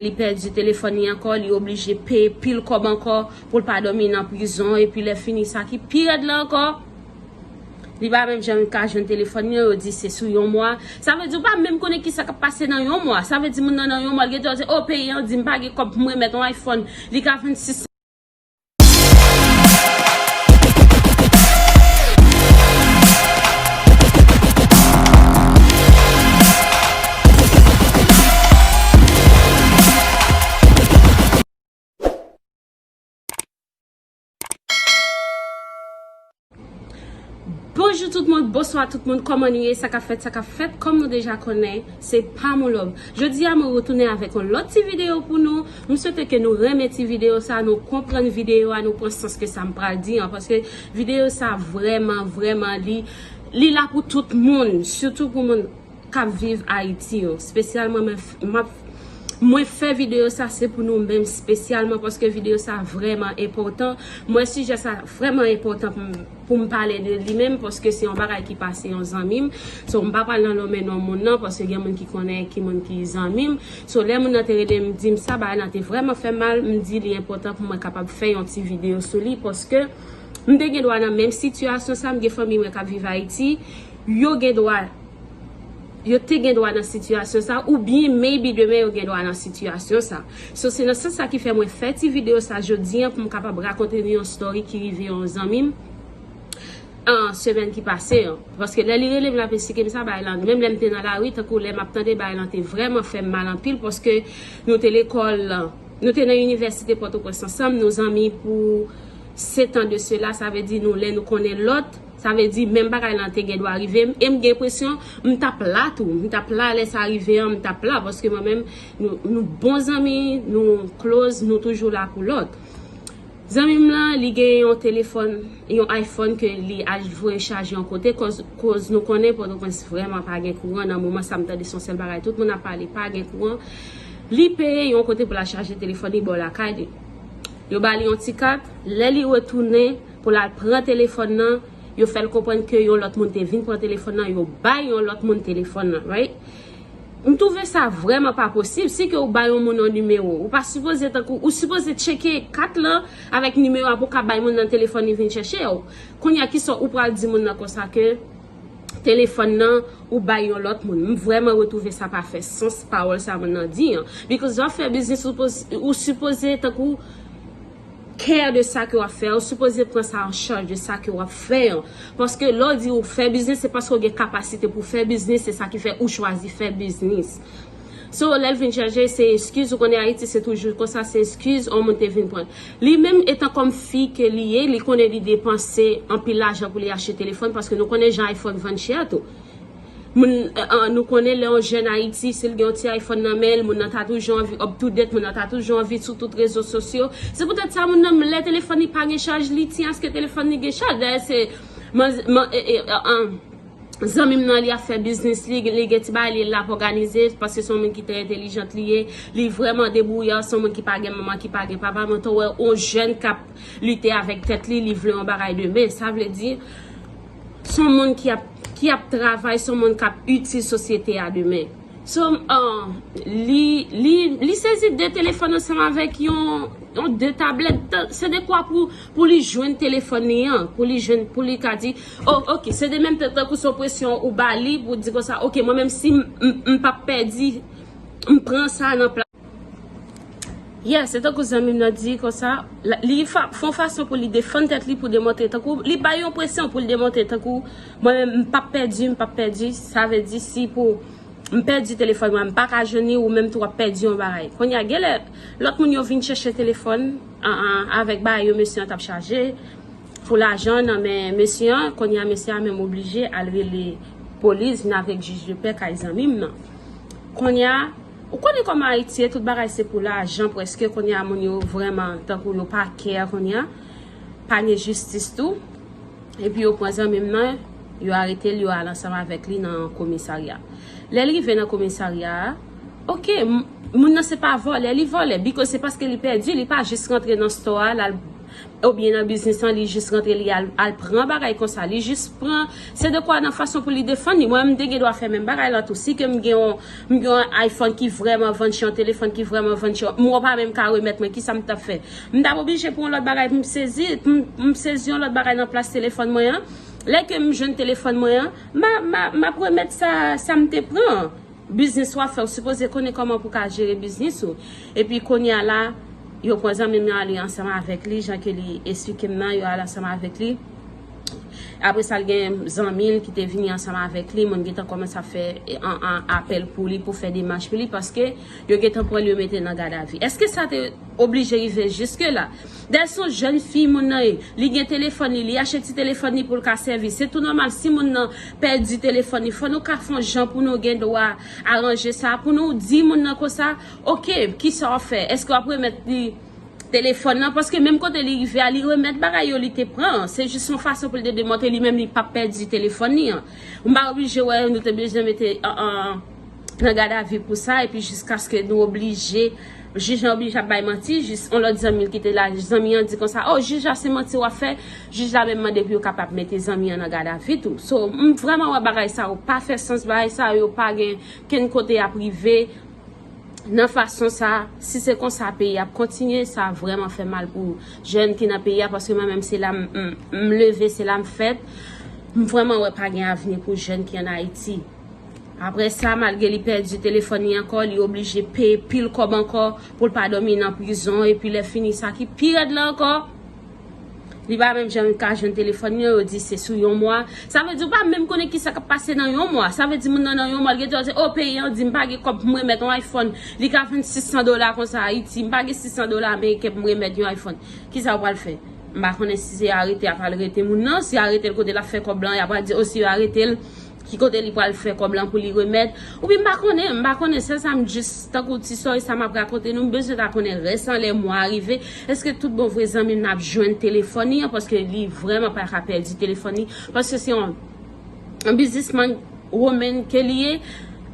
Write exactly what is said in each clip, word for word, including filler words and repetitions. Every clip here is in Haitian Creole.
Li pèdi telefòn li ankò, li oblije peye pil kòb ankò pou l pa dòmi nan prizon, epi lè fini sa ki pi rèd la ankò, li pa menm janm ka jwenn telefòn li an, yo di se sou yon mwa. Sa vle di ou pa menm konnen kisa k ap pase nan yon mwa. Sa vle di moun nan nan yon mwa, l gentan di, o, peyi an di m pa gen kòb pou m remèt yon iPhone, li ka vann sis Bonjou tout moun, bonswa tout moun, kòman nou ye? Sa k ap fèt, sa k ap fèt? Kòm nou deja konnen, se Pamou Love. Jodi a, mwen retounen avèk yon lòt ti videyo pou nou. M swete ke nou renmen ti videyo sa, nou konprann videyo a, nou pran sans ke sa m pral di an, paske videyo sa vrèman, vrèman, li, li la pou tout moun, sitou pou moun k ap viv Ayiti yo. Espesyalman, mwen f-, m ap, mwen fè videyo sa, se pou nou menm espesyalman, paske videyo sa vrèman enpòtan. Mwen, sijè sa vrèman enpòtan pou m, pou m pale de li menm, paske se yon bagay ki pase yon zanmi m. So, m pa pral nan nonmen non moun nan, paske gen moun ki konnen ki moun ki zanmi m. So, lè moun nan te rele m, di m sa, bagay lan te vrèman fè m mal, m di li enpòtan pou mwen kapab fè yon ti videyo sou li, paske m te gen dwa nan menm sitiyasyon sa, m gen fanmi mwen k ap viv Ayiti, yo gen dwa, yo te gen dwa nan sitiyasyon sa, oubyen maybe demen yo gen dwa nan sitiyasyon sa. So, se nan sans sa ki fè mwen fè ti videyo sa jodi an pou m kapab rakonte nou yon story ki rive yon zanmi m, an, semèn ki pase an. Paske lè li rele m, l ap esplike m sa, bagay lan, menm lè m te nan lari, tankou lè m ap tande, bagay lan te vrèman fè m mal anpil, paske nou te lekòl, nou te nan inivèsite Pòtoprens ansanm, nou zanmi pou setan de sela, sa vle di nou, lè nou konnen lòt, sa vle di menm bagay lan te gen dwa rive m, e m gen enpresyon m t ap la tou, m t ap la lè sa rive an, m t ap la, paske mwen menm, nou, nou bon zanmi, nou close, nou toujou la pou lòt. Zanmi m lan, li gen yon telefòn, yon iPhone ke li al voye chaje yon kote, koz, koz nou konnen Pòtoprens vrèman pa gen kouran. Nan moman sa, m tande se yon sèl bagay tout moun ap pale, pa gen kouran. Li peye yon kote pou l al chaje telefòn li bò lakay li. Yo ba li yon ti kat, lè li retounen pou l al pran telefòn nan, yo fè l konprann ke yon lòt moun te vin pran telefòn nan, yo bay yon lòt moun telefòn nan, right? M twouve sa vrèman pa posib. Si ke ou bay yon moun yon nimewo, ou pa sipoze tankou, ou sipoze tcheke kat lan avèk nimewo a pou w ka bay moun nan telefòn li vin chèche w. Kounye a, kisa ou pral di moun nan konsa ke telefòn nan ou bay yon lòt moun? M vrèman retwouve sa pa fè sans, pawòl sa moun nan di an. Because lè w ap fè biznis, ou sipoze, ou sipoze tankou care de sa ke w ap fè, ou sipoze pran sa an chaj de sa ke w ap fè an. Paske lè w di ou fè biznis, se paske w gen kapasite pou fè biznis, se sa ki fè ou chwazi fè biznis. So, lè l vin chèche, se eskiz, ou konnen Ayiti, se toujou konsa, se eskiz, yon moun te vin pran. Li menm, etan kòm fi ke li ye, li konnen li depanse anpil lajan pou li achte telefòn, paske nou konnen jan iPhone vann chè tou. Moun, eh, eh, nou konnen lè yon jèn Ayiti, si l gen yon ti iPhone nan men l, moun nan ta toujou anvi up to date, moun nan ta toujou anvi sou tout rezo sosyo. Se poutèt sa, moun nan, lè telefòn li pa gen chaj, li ti aske telefòn li gen chaj. Dayè, se man, man, eh, eh, eh, eh, zanmi m nan, li ap fè biznis li, li gen ti bagay li l ap òganize, paske se yon moun ki trè entèlijant li ye, li vrèman debouyè, se yon moun ki pa gen manman, ki pa gen papa, men tou wè yon jèn k ap lite avèk tèt li, li vle yon bagay demen. Sa vle di, se yon moun ki ap, ki ap travay, se yon moun k ap itil sosyete a demen. So, ah, li, li, li sezi de telefòn ansanm avèk yon, yon de tablèt. Se de kwa pou, pou li jwenn telefòn li an, pou li jwenn, pou li ka di, oh, ok, se de menm tan, tankou se yon presyon ou ba li pou di konsa, ok, mwen menm si m, m, m p ap pèdi, m pran sa nan plas. Yeah, se tankou zanmi m nan di konsa, la, li fa-, fè yon fason pou li defann tèt li, pou demontre tankou, li bay yon presyon pou l demontre tankou, mwen menm, m p ap pèdi, m p ap pèdi, sa vle di si pou m pèdi telefòn mwen, m pa ka jwenn li, ou menm tou w ap pèdi yon bagay. Kounye a, genlè, lòt moun yo vin chèche telefòn, an, an, avèk bagay yo, mesye an t ap chaje, pou lajan nan men mesye an, kounye a, mesye a menm oblije al rele polis, vin avèk jij de pè kay zanmi m nan. Kounye a, ou konnen kòman Ayiti ye, tout bagay se pou lajan, prèske kounye a, moun yo vrèman, tankou yo pa care kounye a, pa gen jistis tou. Epi yo pran zanmi m nan, yo arete l, yo al ansanm avèk li nan komisarya. Lè l rive nan komisarya a, ok, m-, moun nan se pa vòlè, li vòlè, because se paske li pèdi, li pa jis rantre nan store a, l al, oubyen nan biznis lan, li jis rantre, li al, al pran bagay konsa. Li jis pran, se de kwa nan fason pou li defann li. Mwen, m te gen dwa fè menm bagay lan tou. Si ke m gen yon, m gen yon iPhone ki vrèman vann chè, yon telefòn ki vrèman vann chè, m wè w pa menm ka remèt mwen, kisa m t ap fè? M t ap oblije pran yon lòt bagay pou m sezi, pou m, m sezi yon lòt bagay nan plas telefòn mwen an. Lè ke m jwenn telefòn mwen an, m a, m a, m ap remèt sa, sa m te pran an. Biznis w ap fè, ou sipoze konnen kòman pou ka jere biznis ou. Epi kounye a la, yo pran zanmi m nan ale ansanm avèk li, jan ke li esplike m nan, yo ale ansanm avèk li. Apre sa, l gen zanmi l ki te vini ansanm avèk li, moun gentan kòmanse ap fè, e, an, an, apèl pou li, pou fè demach pou li, paske yo gentan pran l, yo mete nan gadavi. Èske sa te oblije rive jiske la? Dayè, se yon jèn fi moun nan ye. Li gen telefòn li, li achte ti telefòn li pou l ka sèvi. Se tou nòmal si moun nan pèdi telefòn li. Fò nou ka fè yon jan pou nou gen dwa aranje sa, pou nou di moun nan konsa, oke, kisa w ap fè? Èske w ap remèt li telefòn nan? Paske menm kote li rive a, li remèt bagay yo li te pran an. Se jis yon fason pou l te demontre li menm li p ap pèdi telefòn li an. M pa oblije wè, nou te bezwen mete, an, an, nan gadavi pou sa, epi jiskaske nou oblije, jij lan oblije ap bay manti, jis yon lòt zanmi l ki te la, zanmi an di konsa, o, jij la se manti w ap fè, jij la menm mande pou yo kapab mete zanmi an nan gadavi tou. So, m vrèman wè bagay sa yo pa fè sans, bagay sa yo pa gen kenn kote y ap rive nan fason sa, si se konsa peyi ap kontinye, sa vrèman fè mal pou jèn ki nan peyi a, paske mwen menm se la m, m, m leve, se la m fèt, m vrèman wè pa gen avni pou jèn ki ann Ayiti. Apre sa, malgre li pèdi telefòn li ankò, li oblije peye pil kòb ankò pou l pa dòmi nan prizon. Epi lè fini, sa ki pi rèd la ankò, li pa menm janm ka jwenn telefòn li, yo di se sou yon mwa. Sa vle di ou pa menm konnen kisa k ap pase nan yon mwa. Sa vle di moun nan nan yon mwa, li gen dwa di, o, peyi an di m pa gen kòb pou m remèt yon iPhone. Li ka vann sis san dola konsa Ayiti, m pa gen sis san dola ameriken pou m remèt yon iPhone. Kisa ou pral fè? M pa konnen si se arete y ap al rete moun nan, si arete l kote l ap fè kòb lan, y ap pral di, o, si yo arete l, ki kote li pral fè kòb lan pou li remèt. Oubyen m pa konnen, m pa konnen, sèl sa m jis, tankou ti sòri sa m ap rakonte nou, m bezwen ta konnen rès lan lè mwa a rive. Èske tout bon vre zanmi m nan ap jwenn telefòn li an? Paske li vrèman pa ka pèdi telefòn li. Paske se yon, yon biznismann woman ke li ye.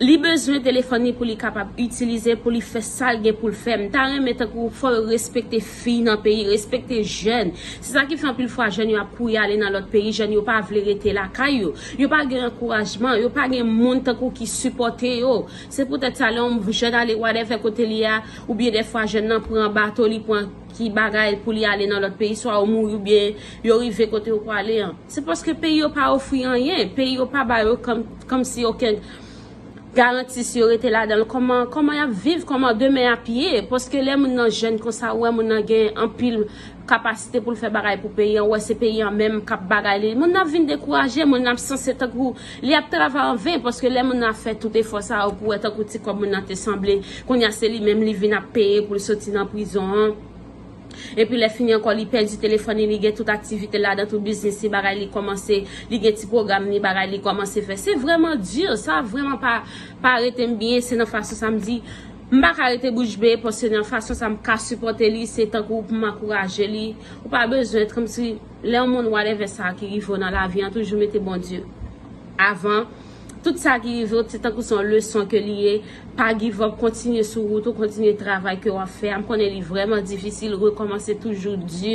Li bezwen telefòn li pou li kapab itilize, pou li fè sa l gen pou l fè. M ta renmen tankou fò yo respekte fi nan peyi, respekte jèn. Se sa ki fè anpil fwa jèn yo ap kouri ale nan lòt peyi, jèn yo pa vle rete lakay yo. Yo pa gen ankourajman, yo pa gen moun tankou ki sipòte yo. Se poutèt sa, lè yon jèn ale whatever kote li a, oubyen dèfwa jèn nan pran bato, li pran ki bagay pou li ale nan lòt peyi, swa yo mouri oubyen yo rive kote yo prale an. Se paske peyi yo pa ofri anyen, peyi yo pa ba yo kòm, kòmsi okenn garanti si yo rete ladan l, kòman, kòman y ap viv, kòman demen ap ye. Paske lè moun nan jèn konsa, ou wè moun nan gen anpil kapasite pou l fè bagay pou peyi an, ou wè se peyi an menm k ap bagay li. Moun nan ap vin dekouraje, moun nan ap sanse tankou li ap travay an ven, paske lè moun nan ap fè tout efò sa yo pou wè tankou ti kòb moun nan te sanble, kounye a se li menm li vin ap peye pou l soti nan prizon an. Epi lè fini ankò, li pèdi telefòn li, li gen tout aktivite ladan, tout biznis li, bagay li kòmanse, li gen ti pwogram li, bagay li kòmanse fè. Se vrèman di, sa vrèman pa, pa rete m byen, se nan fason sa m di, m pa ka rete bouch be, paske nan fason sa m ka sipòte li, se tankou pou m ankouraje li. Ou pa bezwen, kòmsi, lè yon moun whatever sa ki rive w nan lavi an, toujou mete Bondye avan. Tout sa ki rive w, se tankou se yon leson ke li ye. Pa give up, kontinye sou wout ou, kontinye travay ke w ap fè a. M konnen li vrèman difisil, rekòmanse toujou di,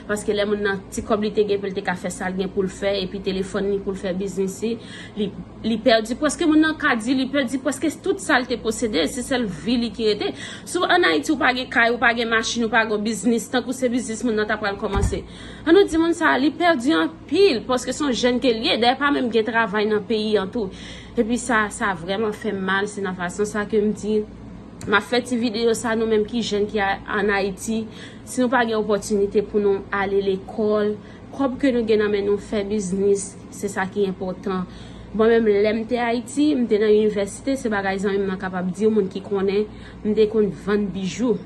paske lè moun nan ti kòb li te gen pou l te ka fè sa l gen pou l fè, epi telefòn li pou l fè biznis li, li, li pèdi, prèske moun nan ka di li pèdi prèske tout sa l te posede, se sèl vi li ki rete. Si w ann Ayiti, ou pa gen kay, ou pa gen machin, ou pa gen biznis, tankou se biznis moun nan ta pral kòmanse. An nou di moun sa, li pèdi an pil, paske se yon jèn ke l ye, dayè pa menm gen travay nan peyi an tou. Epi sa, sa vrèman fè m mal, se nan fason sa ke m di, m ap fè ti videyo sa, nou menm ki jèn ki a, ann Ayiti, si nou pa gen opòtinite pou nou ale lekòl, kòb ke nou gen nan men nou fè biznis, se sa ki enpòtan. Mwen menm, lè m te Ayiti, m te nan inivèsite, se bagay zanmi m nan kapab di w, moun ki konnen, m te konn vann bijou.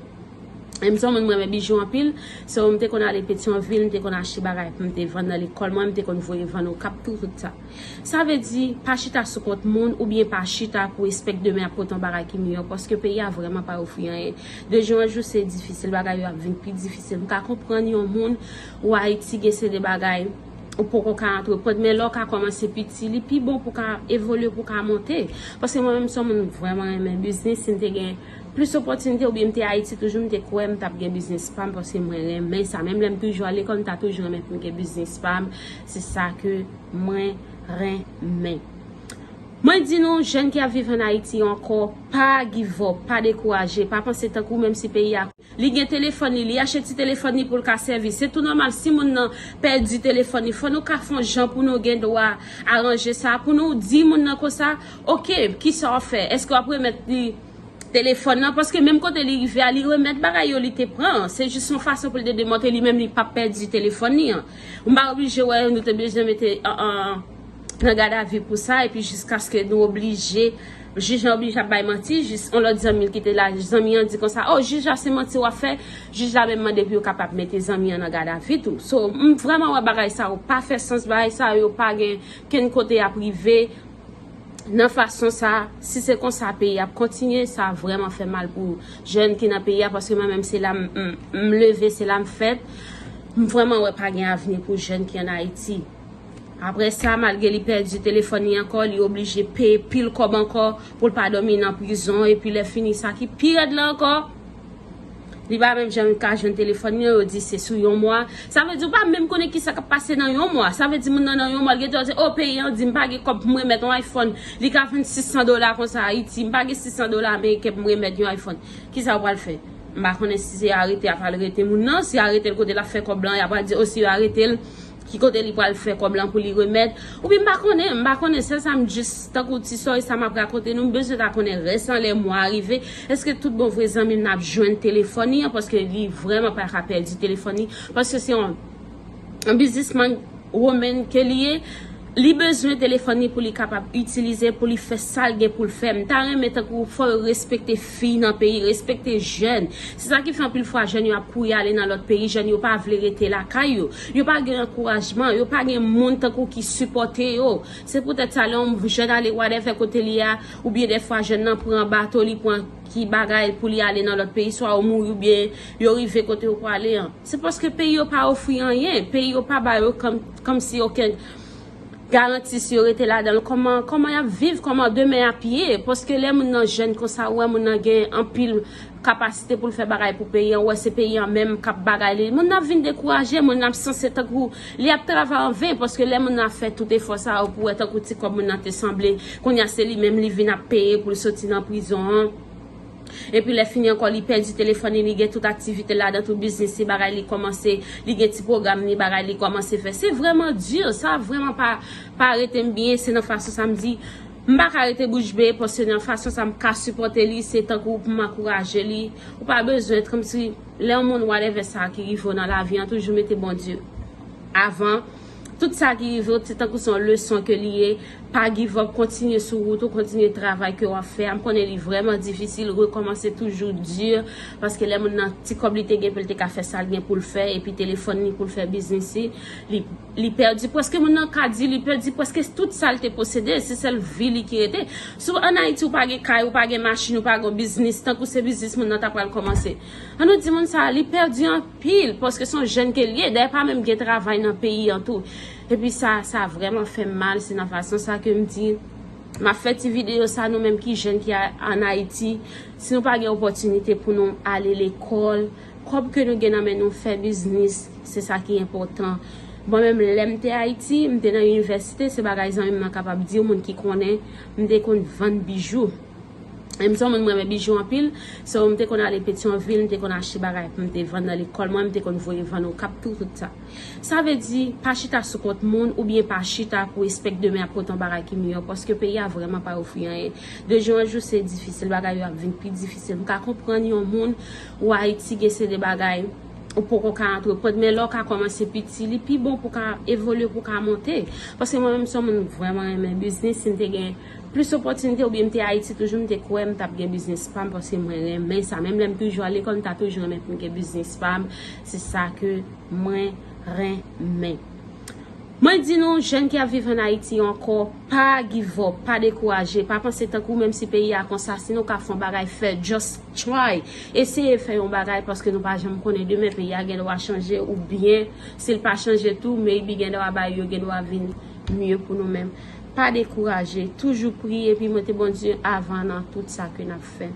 E m se yon moun m renmen bijou anpil. So, m te konn ale Petyonvil, m te konn achte bagay pou m te vann nan lekòl mwen, m te konn voye vann Okap tou, tout sa. Sa vle di, pa chita sou kont moun, oubyen pa chita pou espè k demen ap pote yon bagay ki miyò, paske peyi a vrèman pa ofri anyen. De jou an jou, se difisil, bagay yo ap vin pi difisil. M ka konprann yon moun, ou Ayiti gen se de bagay, ou poko ka antreprann, men lè w ka kòmanse piti, li pi bon pou ka evolye, pou ka monte. Paske mwen menm, se yon moun vrèman renmen biznis, si m te gen plis opòtinite, oubyen m te Ayiti toujou, m te kwè m t ap gen biznis pa m, paske mwen renmen sa. Menm lè m toujou al lekòl, m ta toujou renmen pou m gen biznis pa m. Se sa ke mwen renmen. Mwen di nou, jèn ki ap viv ann Ayiti ankò, pa give up, pa dekouraje, pa panse tankou menm si peyi a, li gen telefòn li, li achte ti telefòn li pou l ka sèvi. Se tou nòmal si moun nan pèdi telefòn li, fò nou ka fè yon jan pou nou gen dwa aranje sa, pou nou di moun nan konsa, oke, kisa w ap fè? Èske w ap remèt li telefòn nan? Paske menm kote li rive a, li remèt bagay yo li te pran. Se jis yon fason pou l te demontre li menm li p ap pèdi telefòn li an. M pa oblije wè nou te bezwen mete an, an, nan gadavi pou sa, epi jiskaske nou oblije, jij lan oblije ap bay manti, jis yon lòt zanmi l ki te la, zanmi an di konsa, o, jij la se manti w ap fè, jij la menm mande pou yo kapab mete zanmi an nan gadavi tou. So, m vrèman wè bagay sa yo pa fè sans, bagay sa yo pa gen kenn kote y ap rive nan fason sa, si se konsa peyi ap kontinye, sa vrèman fè mal pou jèn ki nan peyi a, paske mwen menm se la m, m, m leve, se la m fèt, m vrèman wè pa gen avni pou jèn ki ann Ayiti. Apre sa, malgre li pèdi telefòn li ankò, li oblije peye pil kòb ankò pou l pa dòmi nan prizon, epi lè fini sa ki pi rèd la ankò, li pa menm janm ka jwenn telefòn li, yo di se sou yon mwa. Sa vle di ou pa menm konnen kisa k ap pase nan yon mwa. Sa vle di moun nan nan yon mwa, li gen dwa di, o, peyi an di m pa gen kòb pou m remèt yon iPhone. Li ka vann sis san dola konsa Ayiti, m pa gen sis san dola ameriken pou m remèt yon iPhone. Kisa ou pral fè? M pa konnen si se arete y ap al rete moun nan, si arete l kote l ap fè kòb lan, y ap pral di, o, si yo arete l, ki kote li pral fè kòb lan pou li remèt. Oubyen m pa konnen, m pa konnen, sèl sa m jis, tankou ti sòri sa m ap rakonte nou, m bezwen ta konnen rès lan lè mwa a rive, èske tout bon vre zanmi m nan ap jwenn telefòn li an, paske li vrèman pa ka pèdi telefòn li, paske se yon, yon biznismann woman ke li ye, li bezwen telefòn li pou li kapab itilize, pou li fè sa l gen pou l fè. M ta renmen tankou fò yo respekte fi nan peyi, respekte jèn. Se sa ki fè anpil fwa jèn yo ap kouri ale nan lòt peyi, jèn yo pa vle rete lakay yo. Yo pa gen ankourajman, yo pa gen moun tankou ki sipòte yo. Se poutèt sa, lè yon jèn ale whatever kote li a, oubyen dèfwa jèn nan pran bato, li pran ki bagay pou li ale nan lòt peyi, swa yo mouri oubyen yo rive kote yo prale an. Se paske peyi yo pa ofri anyen, peyi yo pa ba yo kòm, kòmsi okenn garanti si yo rete ladan l, kòman, kòman y ap viv, kòman demen ap ye. Paske lè moun nan jèn konsa, ou wè moun nan gen anpil kapasite pou l fè bagay pou peyi an, ou wè se peyi an menm k ap bagay li. Moun nan ap vin dekouraje, moun nan ap sanse tankou li ap travay an ven, paske lè moun nan ap fè tout efò sa yo pou wè tankou ti kòb moun nan te sanble, kounye a se li menm li vin ap peye pou l soti nan prizon an. Epi lè fini ankò, li pèdi telefòn li, li gen tout aktivite l ladan, tout biznis li, bagay li kòmanse, li gen ti pwogram li, bagay li kòmanse fè. Se vrèman di, sa vrèman pa, pa rete m byen, se nan fason sa m di, m pa ka rete bouch be, paske nan fason sa m ka sipòte li, se tankou pou m ankouraje li. Ou pa bezwen, kòmsi, lè yon moun whatever sa ki rive w nan lavi an, toujou mete Bondye avan. Tout sa ki rive w, se tankou se yon leson ke li ye. Pa give up, kontinye sou wout ou, kontinye travay ke w ap fè a. M konnen li vrèman difisil, rekòmanse toujou di, paske lè moun nan ti kòb li te gen pou l te ka fè sa l gen pou l fè, epi telefòn li pou l fè biznis li, li, li pèdi prèske, moun nan ka di li pèdi prèske tout sa l te posede, se sèl vi li ki rete. Si w ann Ayiti, ou pa gen kay, ou pa gen machin, ou pa gen biznis, tankou se biznis moun nan ta pral kòmanse. An nou di moun sa, li pèdi anpil, paske se yon jèn ke l ye. Dayè, pa menm gen travay nan peyi an tou. Epi sa, sa vrèman fè m mal, se nan fason sa ke m di, m ap fè ti videyo sa, nou menm ki jèn ki a, ann Ayiti, si nou pa gen opòtinite pou nou ale lekòl, kòb ke nou gen nan men nou fè biznis, se sa ki enpòtan. Mwen menm, lè m te Ayiti, m te nan inivèsite, se bagay zanmi m nan kapab di w, moun ki konnen, m te konn vann bijou. E m se yon moun m renmen bijou anpil, so m te konn ale Petyonvil, m te konn achte bagay pou m te vann nan lekòl mwen, m te konn voye vann Okap tou, tout sa. Sa vle di, pa chita sou kont moun, oubyen pa chita pou espè ke demen ap pote yon bagay ki miyò, paske peyi a vrèman pa ofri anyen. De jou an jou, se difisil, bagay yo ap vin pi difisil. M ka konprann yon moun, ou Ayiti gen se de bagay, ou poko ka antreprann, men lè w ka kòmanse piti, li pi bon pou w ka evolye, pou w ka monte. Paske mwen menm, se yon moun vrèman renmen biznis, si m te gen plis opòtinite, oubyen m te Ayiti toujou, m te kwè m t ap gen biznis pa m, paske mwen renmen sa. Menm lè m toujou al lekòl, m ta toujou renmen pou m gen biznis pa m. Se sa ke mwen renmen. Mwen di nou, jèn ki ap viv ann Ayiti ankò, pa give up, pa dekouraje, pa panse tankou menm si peyi a konsa, si nou ka fè yon bagay, fè, just try. Eseye fè yon bagay, paske nou pa janm konnen demen, peyi a gen dwa chanje, oubyen si l pa chanje tou, maybe gen dwa bagay yo gen dwa vin mye pou nou menm. Pa dekouraje, toujou priye, epi mete Bondye avan nan tout sa ke n ap fè.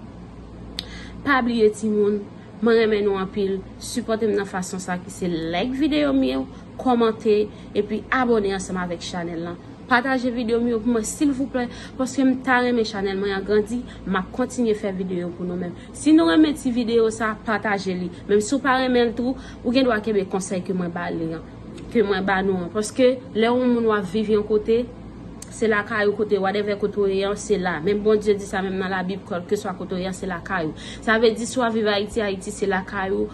Pa bliye timoun, mwen renmen nou anpil. Sipòte m nan fason sa ki se like videyo m yo, kòmante, epi abòne ansanm avèk chanèl lan. Pataje videyo m yo pou mwen silvouplè, paske m ta renmen chanèl mwen an grandi, m ap kontinye fè videyo pou nou menm. Si nou renmen ti videyo sa, pataje li. Menm si w pa renmen l tou, ou gen dwa kenbe konsèy ke mwen ba li an, ke mwen ba nou an. Paske lè yon moun w ap viv yon kote, se lakay ou kote, whatever kote w ye an, se la. Menm Bondye di sa menm nan Labib, kèlkeswa kote w ye an, se lakay ou. Sa vle di si w ap viv Ayiti, Ayiti se lakay ou.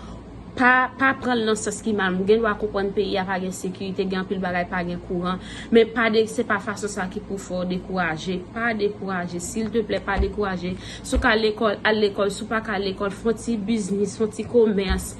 Pa, pa pran l nan sans ki mal. M gen dwa konprann peyi a pa gen sekirite, gen anpil bagay, pa gen kouran. Men pa de, se pa fason sa ki pou fè w dekouraje. Pa dekouraje, silteplè, pa dekouraje. Si w ka lekòl, al lekòl. Si w pa ka lekòl, fè yon ti biznis, fè yon ti komès.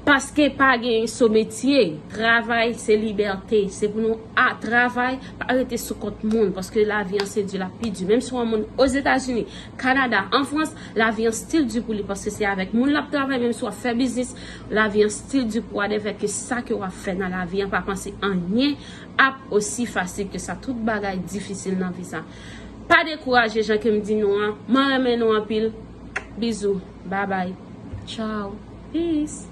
Paske pa gen so metye. Travay, se libète. Se pou nou a travay, pa rete sou kont moun. Paske lavi an se di, l ap pi di. Menm si w yon moun Ozetazini, Kanada, an Frans, lavi an still di pou li. Paske se avèk moun l ap travay, menm si w ap fè biznis, lavi an still di pou whatever ke sa ke w ap fè nan lavi an, pa panse anyen ap osi fasil ke sa. Tout bagay difisil nan vi sa. Pa dekouraje jan ke m di nou an. Mwen renmen nou anpil. Bizou. Babay. Tchaw. Peace.